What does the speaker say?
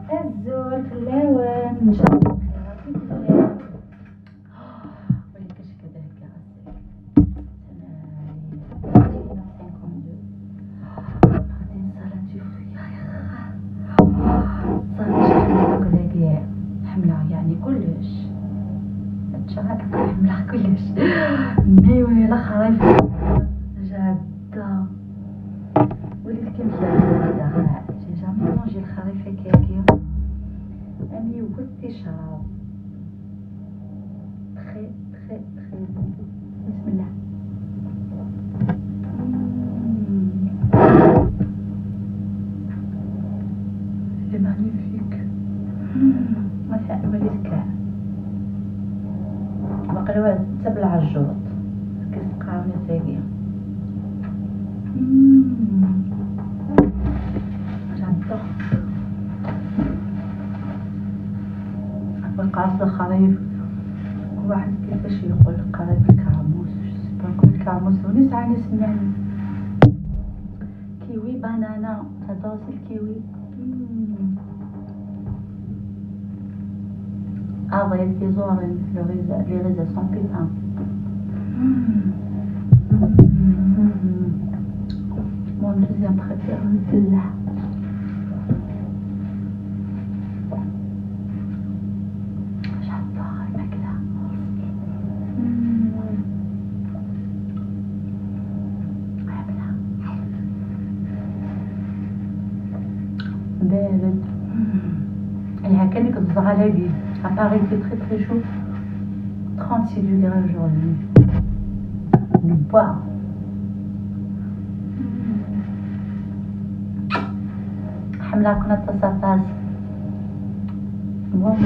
الزول في اللاون ان شاء الله بخير في الله. ولي كاش كذا هكا غادي حملة يعني كلش هادشي حملة كلش mais ولا خريف j'adore وليت كنمشي. J'ai jamais mangé الخريف هكاكي اني ودي شراب très très très bon. بسم الله. C'est magnifique. ما وليت كاع وقالوا تبلع الجوط كيسقاوني ثانية. J'adore. وقعت الخريف كل واحد كيفاش يقول قريب الكرموس كل الكرموس ونيس عاني سمعني kiwi banana j'adore الكيوي. Avril, les raisins sans pépins. Mon deuxième préféré, c'est là. J'adore le mec-là. بارد. هكا الزغالة. À Paris, il fait très très chaud. 36 degrés aujourd'hui. Le bois. حملة كنا تصافاس. Bon.